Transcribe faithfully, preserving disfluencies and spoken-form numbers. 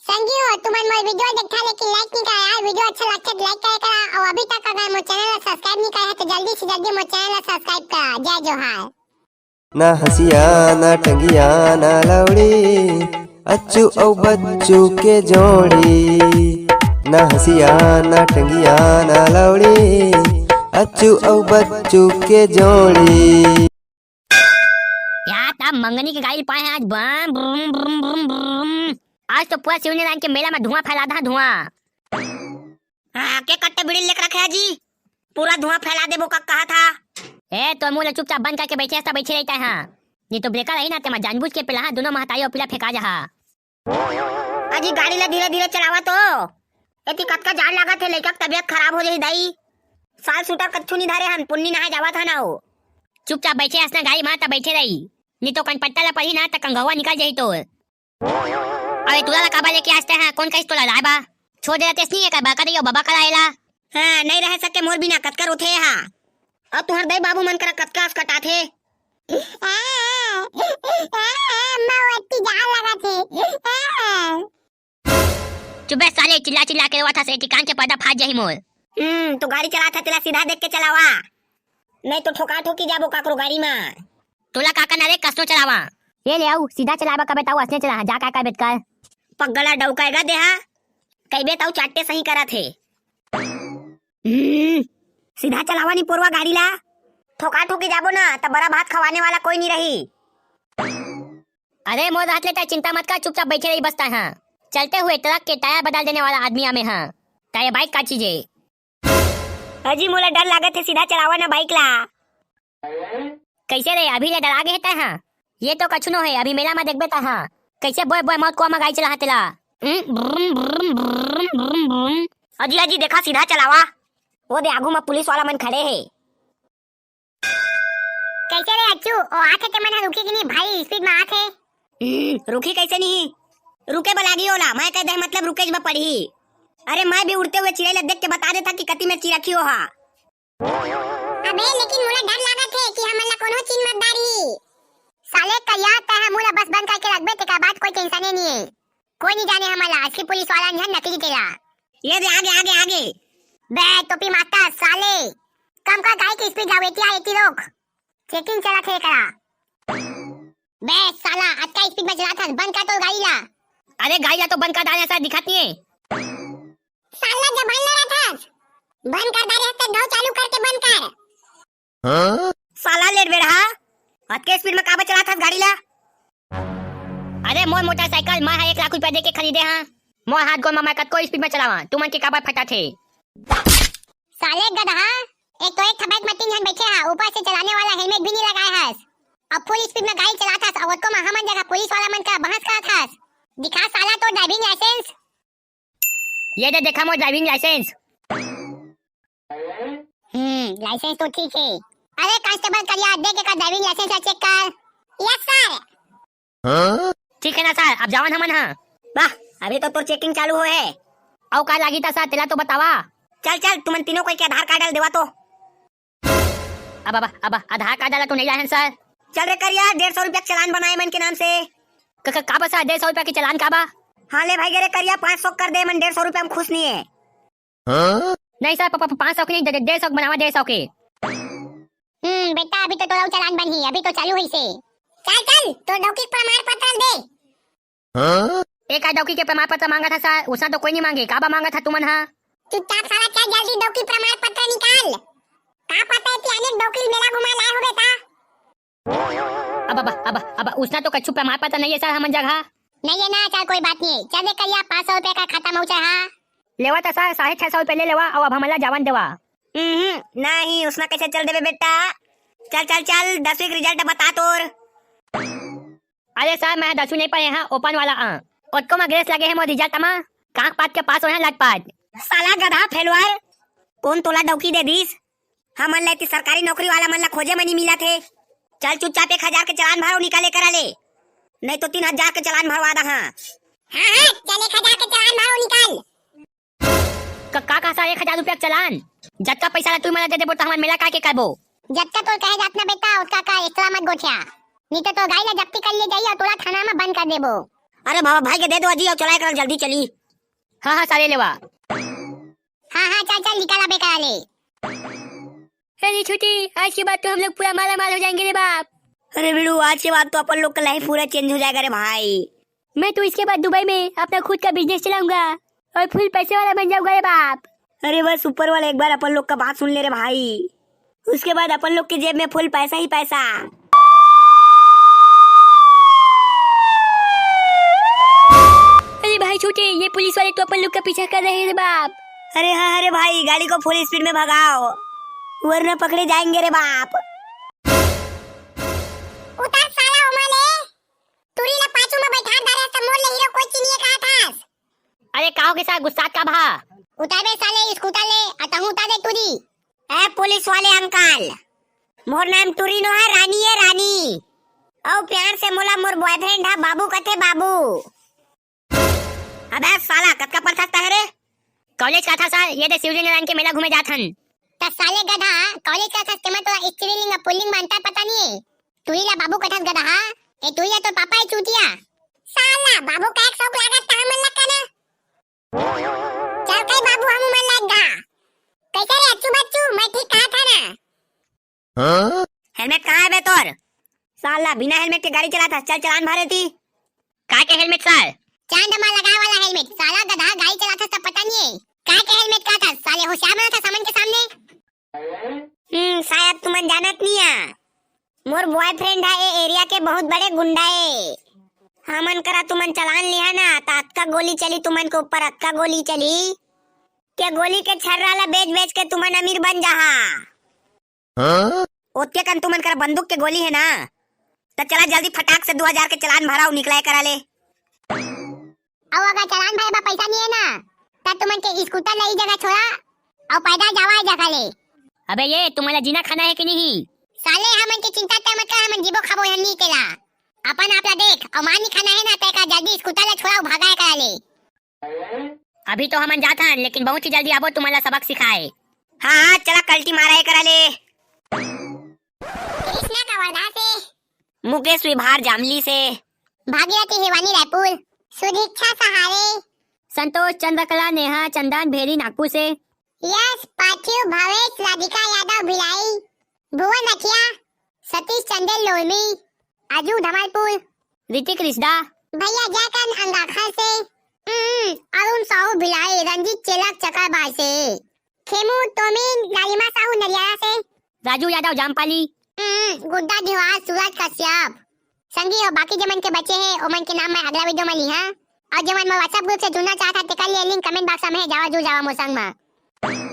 संगी हो, तुमन मोर video देखथा लेकिन like नहीं करा यार। Video अच्छा लगथे तो like करे करा, और अभी तक अगर मोर channel ला subscribe नहीं करे है तो जल्दी से जल्दी मोर channel ला subscribe करा। जय जोहार। ना हंसिया ना टंगिया ना लौड़ी, अच्छू अउ बच्चू के जोड़ी। ना हंसिया ना टंगिया ना लौड़ी, अच्छू अउ बच्चू के जोड़ी। या त मंगनी के गाड़ी पाए हैं आज, बम ब्रुम ब्रुम ब्रुम ब्रुम। आज तो पूरा सिवनी लाइन के मेला में धुआं फैला दा, धुआं। हाँ, के कट्टे बीड़ी लेके रखे है जी? पूरा धुआं फैला देबो का कहा था? ए, तो मुंह ला चुपचाप बंद करके बैठे हस, बैठे रहता है। नहीं तो breaker रही ना, तेमा जानबूझ के पिला, हाँ, दोनों महतारी और पिला फेंका जहा। अजी, गाड़ी ला धीरे धीरे चलावा तो। एती कतका जान लागत है, लइका के तबीयत खराब हो जाही दाई। साल सूटर कच्छु नहीं धरे हन, पुन्नी नहाए जावत हन हो। चुपचाप बैठे हस ना गाड़ी मा, त बैठे रही। नहीं तो कनपट्टा ला पड़ी ना, त कंघवा निकल जाही तोर। अरे, तुला ला काबर लेके आस्ते हैं? कौन कहिस तोला लाए बा? छोड़ दे तेस नहीं है का, बका दे यो बाबा करा एला। हाँ, नहीं रह सके मोर बिना, कतका रोथे हा। अब तुहर दई बाबू मन करा कतका अस कटाथे। मैं ओती जान लगा थे। चुप बे साले, चिल्ला चिल्ला के रोवत हस, एती कान के पर्दा फाट जाही मोर। हम्म, तो गाड़ी चलात ह, तेला सीधा देख के चलावा, नहीं तो ठोका ठोकी जाबो काकरो गाड़ी मा। तोला का करना रे, कसनो चलावा। ये ले आऊ, सीधा चलाबा कबे ताऊ असने चला, जा का का बेतकर। पगला डौकाएगा देहा, कइबे ताऊ चाट्टे सही करत हे। हम्म, सीधा चलावा नी पोरवा गाड़ी ला, ठोका ठोकी जाबो ना, त बरा भात खवाने वाला कोई नहीं रही। अरे मोर रहत ले तै चिंता मत कर, चुपचाप बैठे रही बस तै, हाँ। चलते हुए ट्रक के टायर बदल देने वाला आदमी आमे, हाँ। तै ये बाइक का चीज है? अजी, मोला डर लागत हे, सीधा चलावा ना बाइक ला। कैसे रे, अभी ले डरा गे हे तै, हाँ? ये तो कछु नो हे, अभी मेला में देखबे तै, हाँ। कैसे बोय बोय मौत कुआं में गाड़ी चला, हाँ, तेला। हम्म, ब्रुम, ब्रुम, ब्रुम, ब्रुम, ब्रुम। अजी, अजी, देखा, सीधा चलावा। वो दे, आगू में पुलिस वाला मन खड़े हे। कैसे रे अच्छू, ओ आथे तेमन ह रुकी कि नहीं भाई, speed में आथे। हम्म, रुकी कैसे नहीं? रुके बर लागी ओला, मैं कह दे मतलब रुके ज बर पड़ही। अरे मैं भी उड़ते हुए चिड़ै ला देख के बता देता कि कति में चिरखी ओहा। अबे लेकिन मोला डर लागत हे कि हमन ला कोनो चीज मत डारही। साले करिया तै ह मोला बस बंद करके रखबे तेकर बाद कोई tension नहीं है। कोई नहीं जाने हमन ला, असली पुलिस वाला नहीं है, नकली तेला। ये दे, आगे, आगे, आगे। बे, टोपी मास्टर, साले। कम कर गाड़ी के speed, जाओ, एती आ, एती रोक। Checking चलत हे करा। बे, साला, अतका speed में चलात हस, बंद कर तो गाड़ी ला। अरे, गाड़ी ला तो बंद कर डारे, ऐसा दिखत नहीं है। साला, जब बंद लड़ा था, बंद कर डारे हस, तो घाव चालू करके बंद कर। हाँ? साला लेट बेड़ा, अतके speed में काबर चलात हस गाड़ी ला? अरे मोर मोटरसाइकिल मैं ह एक लाख रुपया दे के खरीदे हंव। मोर हाथ गोड़ म मैं कतको speed में चलावां, तुमन के काबर फटाथे? साले गधा, एक तो एक ठा बाइक में तीन झन बैठे हा, ऊपर से चलाने वाला helmet भी नहीं लगाए हस। अब full speed में गाड़ी चलात हस, अउ ओतको में हमन जगह पुलिस वाला मन का बहस करत हस। दिखा साला तोर driving license। ये दे देखा मोर driving license। हम्म, license तो ठीक है। अरे constable करिया, देख एकर driving license ला check कर। Yes sir। ठीक है ना sir, अब जावन हमन हा। वाह, अभी तो तोर checking चालू होए हे। अउ का लागी ता sir, तेला तो बतावा। चल चल, तुमन तीनों कोई के आधार कार्ड ला देवा तो। अब, अब, अब आधार कार्ड वाला तो नहीं लाए हन sir। चल रे करिया, डेढ़ सौ रुपया के चालान बनाए मन के नाम से। क-, क-, का बा sir, डेढ़ सौ रुपया के चालान का बा? हाँ ले भाई गे रे करिया, पाँच सौ कर दे, मन डेढ़ सौ रुपया में खुश नहीं है। हाँ? नहीं sir, प-, प-, पाँच सौ के नहीं, डे-, डेढ़ सौ के बनावा, डेढ़ सौ के। हम्म, बेटा, अभी तो तोला चालान बनही, अभी तो चालू होइसे। चल, चल, तोर डौकी के प्रमाण पत्र दे। हाँ? एक आ डौकी के प्रमाण पत्र मांगत हा sir, उसना तो कोई नहीं मांगे, का बा मांगत हा तुमन हा? चुपचाप साला चल जल्दी डौकी प्रमाण पत्र निकाल। का पता है कि अनेक डौकी मेला घुमा लाए होबे ता। अब, अब, अब, अब उसना तो कछु प्रमाण पत्र नहीं है sir हमन जगह। नहीं है ना, चल कोई बात नहीं है। चल दे करिया पाँच सौ रुपया का खाता में उचर हा। लेवा ता sir, साढ़े छह सौ रुपया ले लेवा, अउ अब हमन ला जावन देवा। हम्म, नहीं, उसना कैसे चल देबे बेटा? चल, चल, चल, दसवीं के result बता तोर। अरे sir, मैं दसवीं नहीं पढ़े हाँ, open वाला आ। ओतको में grace लगे है मोर result मा। कांख पात के पास होए हैं लटपट। साला गधा फेलवार, कौन तोला डौकी दे दिस? हमन ला एती सरकारी नौकरी वाला मन ला खोजे म नी मिलत हे। चल चुपचाप एक हजार के चालान भरो निकाले करा ले, नहीं तो तीन हजार के चालान भरवा दहा। हाँ, हाँ, चल एक हजार के चालान भरो निकाल। का, का, का sir, एक हजार रुपया के चालान? जतका पैसा ला तुमन ला दे देबो, त हमन मेला काय के करबो? जतका तोर कहे जात ना बेटा, ओतका का extra मत गोठिया। नी तो तोर गाड़ी ला जब्ती कर ले जाही अउ तोला थाना में बंद कर देबो। अरे बाबा, भाई के दे दो जी, अउ चला एकरा जल्दी चली। हाँ, हाँ, साले लेवा। हाँ, हाँ, चल, चल, निकाल अबे करा ले। अरे छोटे, आज के बाद तो हम लोग पूरा माला माल हो जाएंगे रे बाप। अरे बिड़ू, आज के बाद तो अपन लोग का लाइफ पूरा चेंज हो जाएगा रे भाई। मैं तो इसके बाद दुबई में अपना खुद का बिजनेस चलाऊंगा और फुल पैसे वाला बन जाऊंगा रे बाप। अरे बस ऊपर वाला एक बार अपन लोग का बात सुन ले रे भाई, उसके बाद अपन लोग के जेब में फुल पैसा ही पैसा। अरे भाई छोटे, ये पुलिस वाले तो अपन लोग का पीछा कर रहे हैं रे बाप। अरे हाँ, अरे भाई, गाड़ी को फुल स्पीड में भगाओ, वरना पकड़े जाएंगे रे बाप। उतर साला ओमा ले, टूरी ला पाछू में बैठा डारे, सब मोर ले हीरो कोई चिनिए कहा थास। अरे का हो गे साला, गुस्सात का भा? उतर बे साले स्कूटर ले, अतहू उतर दे टूरी। ए पुलिस वाले अंकल, मोर नाम टूरी नो है, रानी है रानी। अउ प्यार से मोला मोर बॉयफ्रेंड हा बाबू कथे, बाबू। अबे साला, कतका पढ़थस तहे रे? कॉलेज का था सर, ये दे शिवजी नारायण के मेला घूमे जात हन। त साले गधा, कॉलेज का था तेमा तोला स्त्रीलिंग अउ पुल्लिंग में अंतर पता नहीं है। टूरी ला बाबू कथस गधा, ए टूरी ला तोर पापा है चूतिया। साला बाबू का एक शौक लागत त हमन लग का ना। चल कई बाबू, हम मन लग गा। कैसे रे अच्छू बच्चू, मैं ठीक कहा था ना। हेलमेट कहाँ है बे तोर? साला बिना हेलमेट के गाड़ी चलाथस, चल चालान भरे ती। का के हेलमेट सर? चांद मा लगा वाला हेलमेट। साला गधा, गाड़ी चलाथस त पता नहीं है। का के हेलमेट कहा था साले, होशियार बना था समन के सामने। हम्म, शायद तुमन जानत नहीं है, मोर बॉयफ्रेंड है ए एरिया के बहुत बड़े गुंडा है। हमन करा तुमन चालान लिहा ना त अतका गोली चली तुमन के ऊपर, अतका गोली चली के गोली के छर्रा ला बेच बेच के तुमन अमीर बन जाहा। ओतके कन तुमन करा बंदूक के गोली है ना, त चला जल्दी फटाक से दो हजार के चालान भराओ, निकलाए करा ले। अउ अगर चालान भरे बर पैसा नहीं है ना, त तुमन के स्कूटर ला ई जगह छोड़ा अउ पैदल जावा ए जगह ले। अबे ये तुमन ला जीना खाना है कि नहीं? साले हमन के चिंता ते मत कर, हमन जीबो खाबो हन नहीं तेला। अपन आप ला देख, अउ मार नहीं खाना है ना, ते का जल्दी स्कूटर ला छोड़ा अउ भगाए करा ले। अभी तो हमन जात हन, लेकिन बहुत ही जल्दी आबो तुमन ला सबक सिखाए। हाँ, हाँ, चला कल्टी मारा ए करा ले। कृष्णा का वर्धा से। मुकेश विभार जामली से। भागीरथी हिवानी रायपुर। सुदीक्षा सहारे। संतोष चंद्रकला नेहा चंदन भेरी नागपुर से। यश पाठिव भावेश राधिका यादव भिलाई। भुवन हथिया। सतीश चंदेल लोलमी। आजू धमालपुर। ऋतिक रिसदा। भैया जयकांत अंगाखा से। हम्म, अरुण साहू भिलाई, रंजीत चेलक चकरबार से। खेमू तोमिन लालिमा साहू नरियारा से। राजू यादव जामपाली। हम्म, गुड्डा दिवार सूरज कश्यप। संगी हो बाकी जमन के बचे हैं, ओमन के नाम मैं अगला वीडियो में ली हाँ। और जमन मैं WhatsApp ग्रुप से जुड़ना चाहता ते कर लिए लिंक कमेंट बॉक्स में है, जावा जुड़ जावा मोर संग में।